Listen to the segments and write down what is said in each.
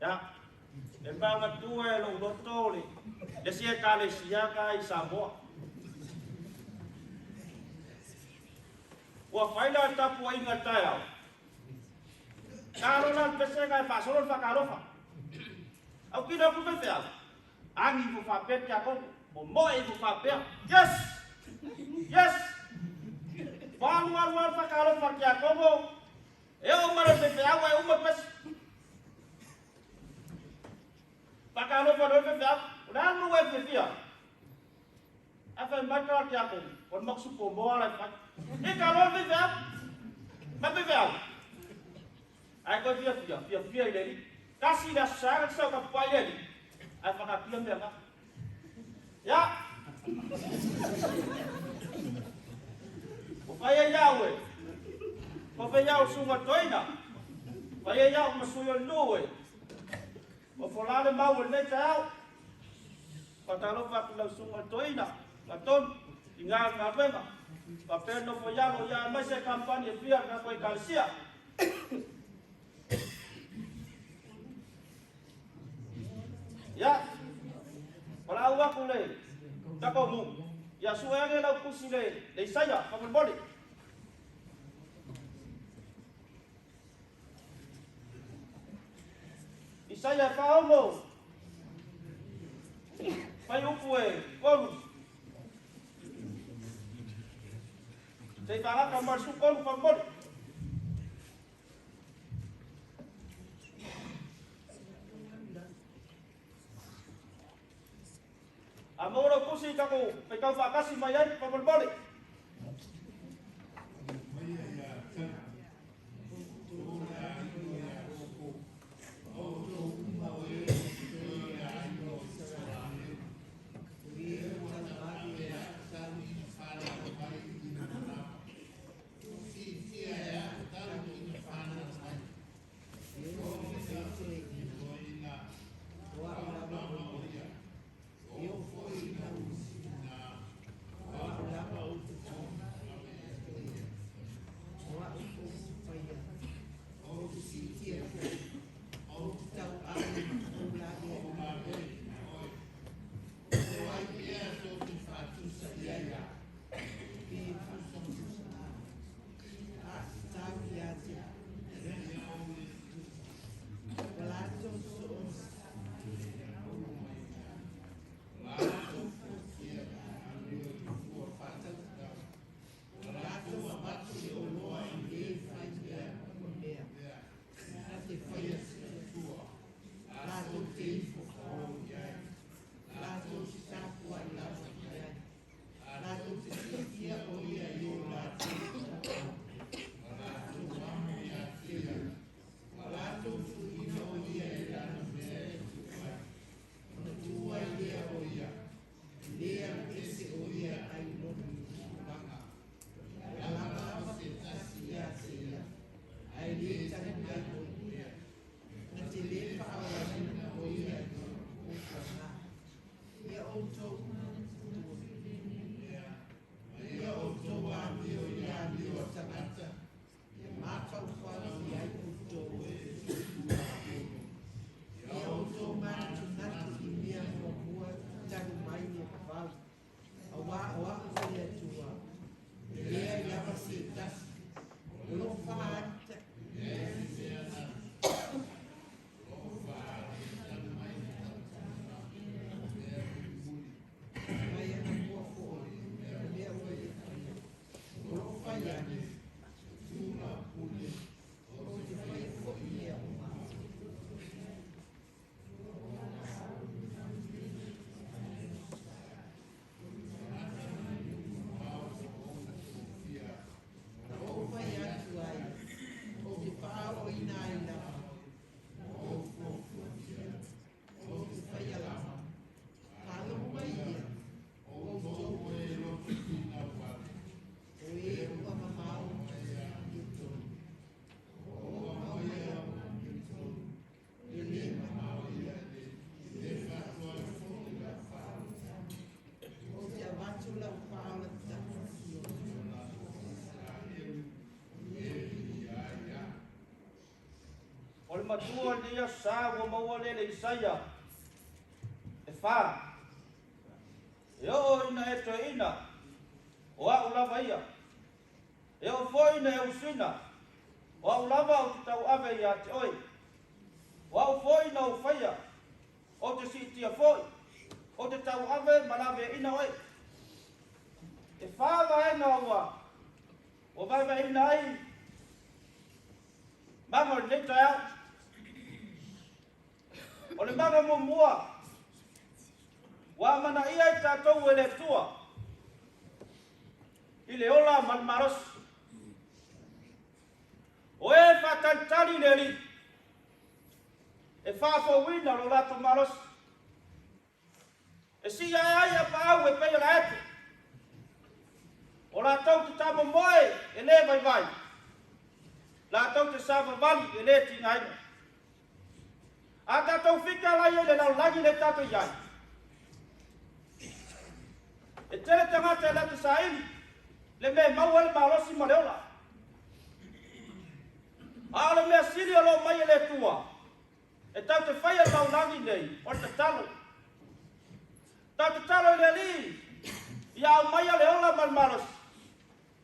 Ia, e manatua e lou loto le isi Ekalesia ka i Samoa. Ua fai la tapuaiga i le taeao, talo la le pese na e faasolo le faatalofa. Autilo atu le faifeau, agi ifo faapea le tiakono, momoe ifo faapea, Yes! Yes! Ua alu alu lava le faatalofa a le tiakono, E oo mai le faifeau ae uma le pese. Faatalofa loa le faifeau, o le a le mea ua e fiafia ai? Ae fai mai tala tiakono, o le matou supo moa la e fai. Ita loa le faifeau, mai faifeau. Ae toe fiafia, fiafia i le alii. Tasi le Aso Sa na te sau tapuai le alii, ae whakatia mea ngā. Ia! Ua fai ai au e. Ua fai au sunga toina. Fai ai au ma sui o le nuu e. Ua fola le mau o lenei taeao. Faatalofa atu lau susuga i le toeaina, Gatonu, i ngā galuega. Faapea le nofo i alo ia aemaise kampani e fia le tatou Ekalesia. Ia, valaau atu le tatou nuu, ia sue ane lau tusi le Isaia, faamolemole. Isaia 46, fuaiupu e 3. Se i faalata ma le 13 faamolemole. A maua lau tusi tatou faitau faatasi mai ai faamolemole. matua o lenei Aso Sa ua maua lea i le Isaia e fa. E oo ina e toeaina, o au lava ia. E oo foi ina e usuina, o au lava ou te tauave ia te oe. O au foi na ou faia, ou te siitia foi, ou te tauave ma laveaiina oe. E fa vaega ua vaevaeina ai maga o lenei taeao. O le maga muamua, ua amanaia i tatou e le Atua i le ola ma le malosi. O e faatalitali i le Alii, e faafouina lo latou malosi. E sii ae ai apaau e pei o le aeto. O latou te tamomoe e le vaivai, latou te savavali e le tigaina. A tatou fika la i ai i le lalolagi lea tatou i ai, e tele tagata e latou te saili le mea e maua ai le malosi ma le ola. A o le mea sili o lo o mai e le Atua, e tatou te faia i le lalolagi nei, o le tatalo. Tatou tatalo i le Alii, ia aumaia le ola ma le malosi,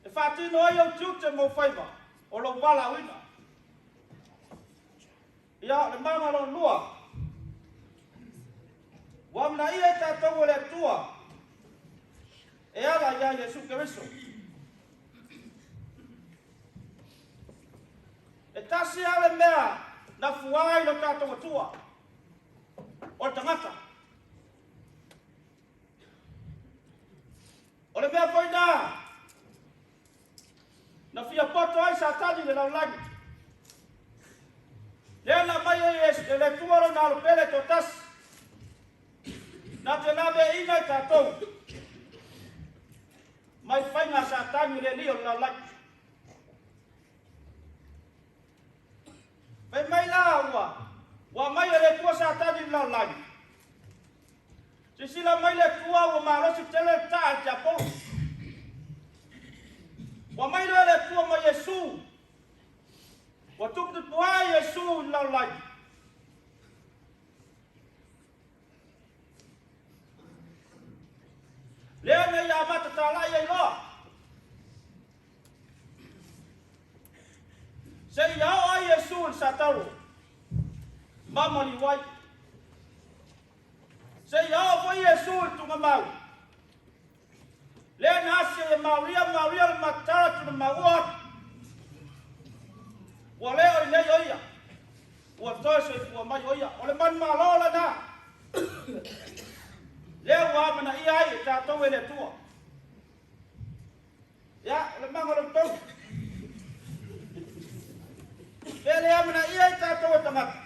e faatino ai ou tiute ma ou faiva o lou valaauina. Ia, o le maga lona lua, ua amanaia i tatou e le Atua e ala ia Iesu Keriso. E tasi lava le mea na fua ai lo tatou Atua, o le tagata. O le mea foi lena na fia poto ai Satani i le lalolagi. Lea na aumai ai e le Atua lona Alo pele toatasi, na te laveaiina i tatou mai faiga a Satani le alii o le lalolagi. Fai mai la ua aumai e le Atua Satani i le lalolagi. Silasila mai le Atua ua malosi tele le taa a le tiapolo. Ua aumai loa e le Atua ma Iesu. Ua tuputupuae Iesu i le lalolagi. Lea na ia amata talai ai loa. Seia oo ai Iesu i le Satauro ma maliu ai. Seia oo foi Iesu i le tugamau. Lea na asi ai e Maria, Maria le Matatala tuna maua atu. Ua le o i nei o ia. Ua toe soifua mai o ia. O le manumalo lena. Lea ua amanaia ai e tatou e le Atua. Ia, o le maga o le tou. Pe le amanaia i tatou e tagata,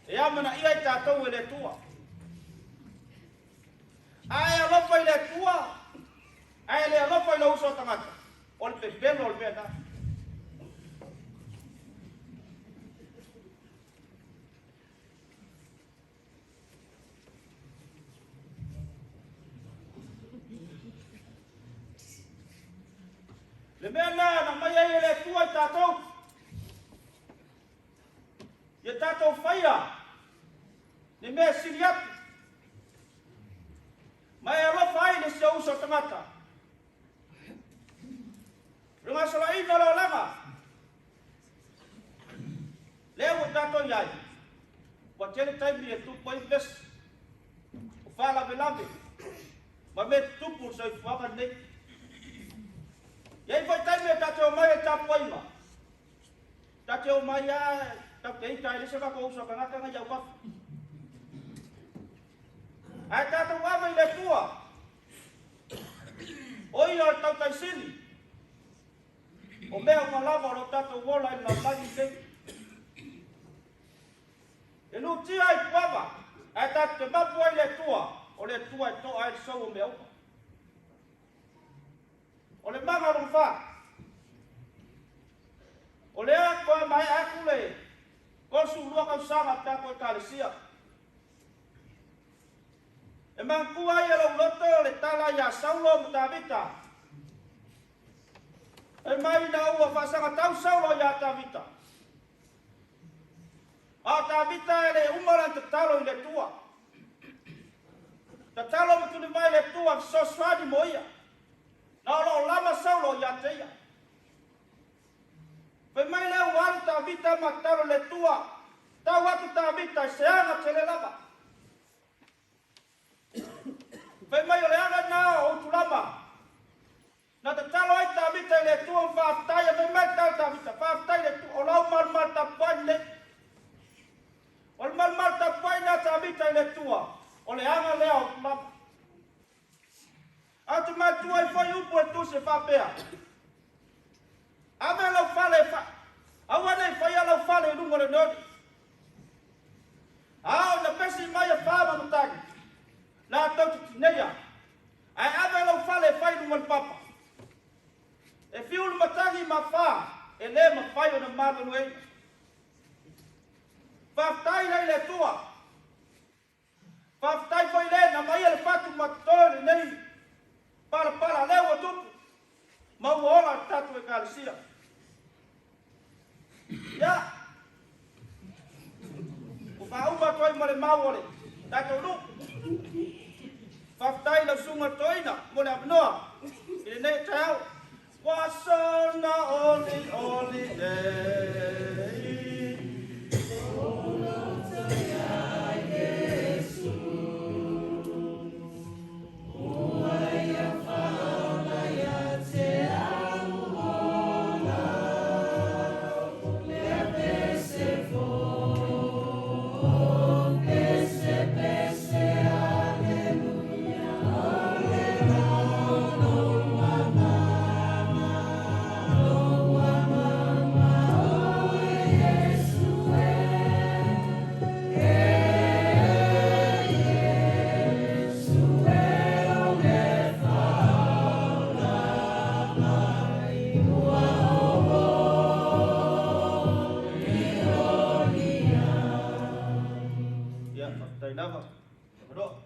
e amanaia i tatou e le Atua. A e alofa i le Atua, a e le alofa i lou uso a tagata, o le pepelo o le mea lena. Le mea lena na aumai ai e le Atua i tatou, ia tatou faia le mea e sili atu, ma e alofa ai i le si ou uso tagata. O le gasolaina o le olaga, lea ua tatou i ai, ua tele taimi e tupu ai vevesi, o faalavelave, ma mea tutupu i le soifuaga lenei. E i ai foi taimi e tatou te omai ai i tapuaiga, tatou te omai lava tatou te ita ai i le isi o tatou uso a tagata na i autafa. Ae tatou ave i le Atua, o ia o le tautai sili, o mea uma lava o lo o tatou ola i le lalolagi lenei. E lutia ai puava, ae tatou te mapu ai i le Atua, o le Atua e toa ai le sou o mea uma. O le maga lona fa. O lea toe maea atu le 32 tausaga o le tatou Ekalesia. E manatua ai e lou loto le tala ia Saulo ma Tavita. Fai mai ina ua faasagatau Saulo ia Tavita. A o Tavita e le uma lana tatalo i le Atua. Tatalo ma tuli mai le Atua fesoasoani mo ia. Na o loo lama Saulo ia te ia. Fai mai lea ua alu Tavita ma tatalo i le Atua. Tau atu Tavita i se aga tele lava. Fai mai o le aga lena o Utulama. Na tatalo ai Tavita i le Atua ma faafetai, a fai mai le tala Tavita, faafetai i le Atua, o lau malumalu tapuai lenei. O le malumalu tapuai lena Tavita i le Atua, o le aga lea o Utulama. Ae ou te manatua ai foi upu a le Tusi e faapea, ave lau fale e fa... aua ne i faia lau fale i luga o le oneone. A oo ina pesi mai afa ma matagi, latou te tineia, ae ave lou fale e fai i luga o le papa. E fiu le matagi ma afa, e le mafai ona maluelueina. Faafetai la i le Atua. Faafetai foi le na maia le fatu ma totoe lenei palapala lea ua tupu ma ua ola le tatou Ekalesia. Ia, ua faauma atu ai ma le mau o le tatou nuu. Faafetai i lau susuga i le toeaina mo le avanoa i lenei taeao. Ua soona oli oli nei. Ia, faafetai lava. Avanoa.